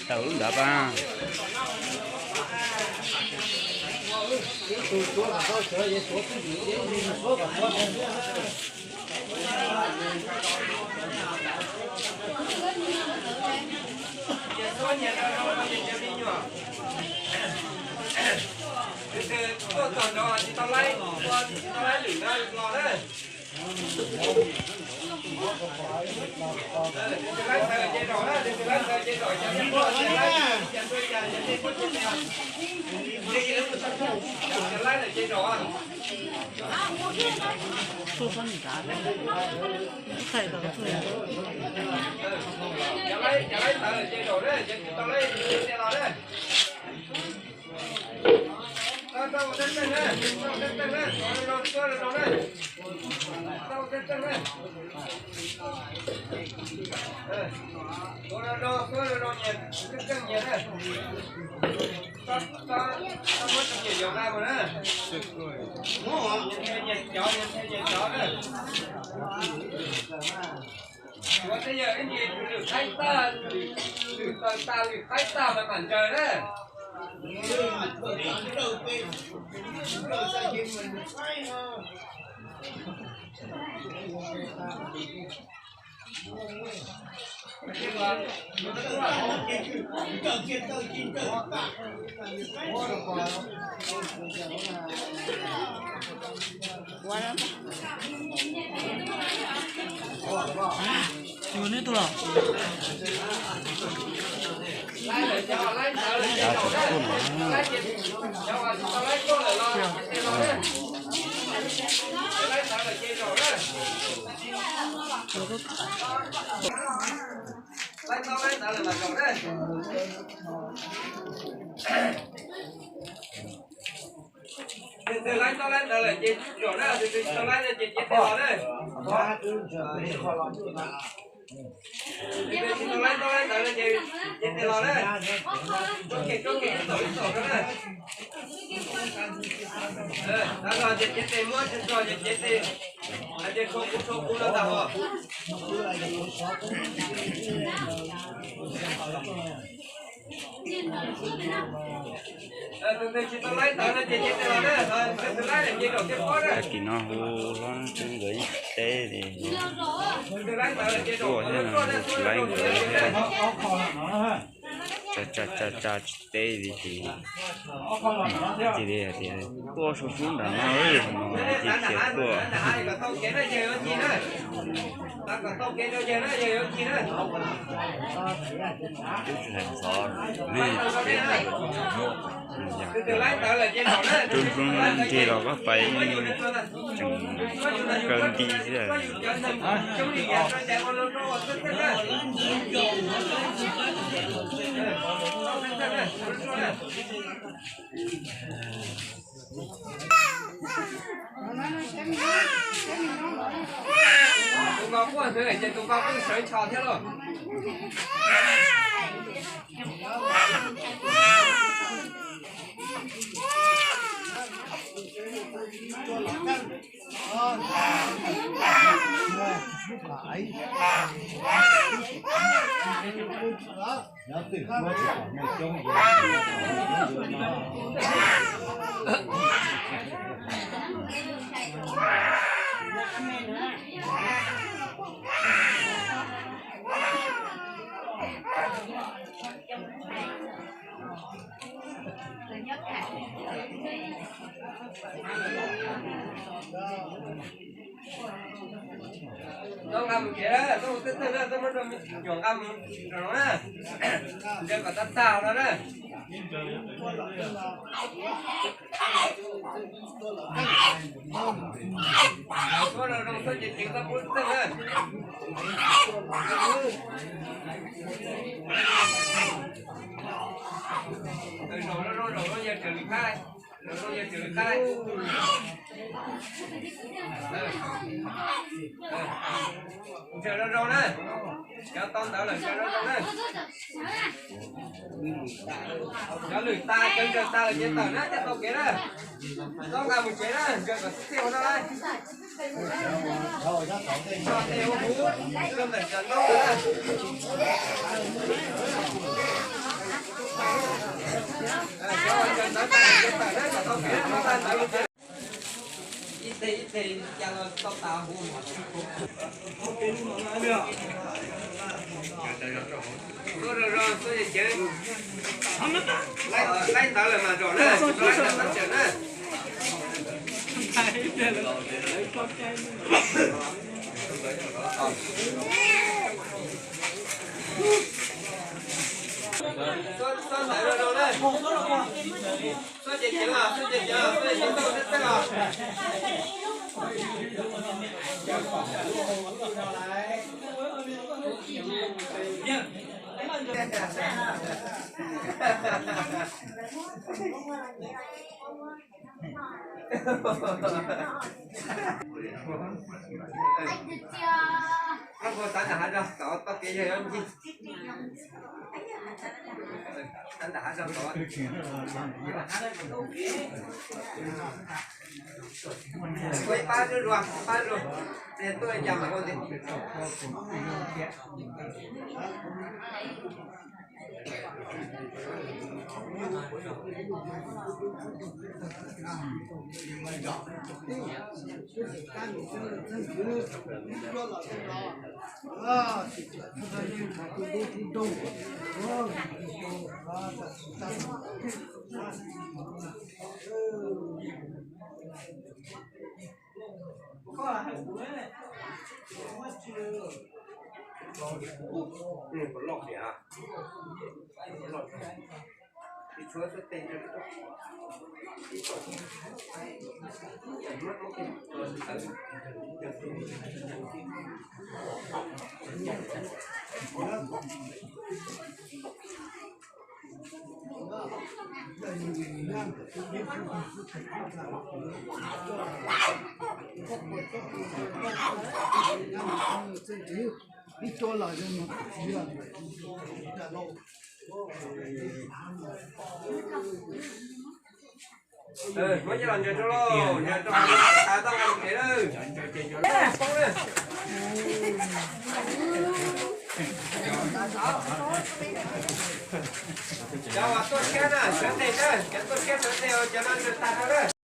Tawm lub ntawd pab. Tuaj txog nrad tsis tau laib, tsis tau laib lwm no los na. Tus twg laib ntawd ces zaum na, tus twg laib ntawd ces zaum, ces nej muab ces laib, ces nej muab ces laib, ces laib lawm ces zaum. Cov laib, cov laib ntawd ces zaum na, cov tsis tau laib ces los na. Suav tej yawg ib ntsis lwm qaib tag, lwm taws tas lwm qaib tag mas mam ntsaws na. Tus twg laib tau laib ntawd lawm ces zaum na, tus twg tsis tau laib ntawd ces cev tes los na. Tus twg tsis tau laib tau laib ntawd lawm ces cev tes los na. Rub kem rub kem ib txaum ib txaum rau na. Tag los ces cev tes, muab tsis txog ces cev tes, hais tias tshuav kuv tshuav kuv no tag os. Tag kis no hu hlob Ntxwg nkawd ib teb li, tuaj thiab no hu tsis laib nkawd thiab. Tsa tsa tsa tsa tsis teb li ces cia li hais tias tuaj sub sub nram no, no ces khiav tuaj. Twb tsis hais ntxov, tub ntsuab nrig los koj pais tseem kaw nti xwb. Tus no quaj ntxwv ces tus no kuj sawv ncho thiab lauj. Tau nqa mus kev, tau ua txawj txawj na, tau muab rau me nyuam nqa mus rau na, ntsaws kom tag tag no na. Muab rau zoo xwb ces ceev tau pub txawj na. Zaum no, zaum no yog raws li qab. Ntsaws zoo zoo na. Cov tau ntawd lawm ntsaws zoo zoo na. Cov lwm tas, cov ntsaws tas lawm ces tawm na, cov tau kev na. Txhob nqa mus tsev na, ntsaws kom tib txhij hauv no na. Tso tes ua huv rau ntawm cov ntaub na. Ib teg ib teg ca los tau tas huv. Laib ntawd lawm mas zom na, laib ntawd tawm na. Txhob ntawd zoo zoo na. Txhob ces ceev los, txhob ces ceev los, txhob ces ceev los, txhob ces ceev los. Koj puas xav nram hav zog tod tau kev yog yuav ncig? Xav nram hav zog tod. Ua ib pab zuj zus, pab zuj zus, tuaj li cas mas ua li. Muab coj los ntsaws rau lauj, ntsaws rau hauv no, tas tau nqa mus kev lawm. Cov uas tuaj tshiab na, sawv ntej na, cov tuaj tshiab sawv ntej, cov no ntsaws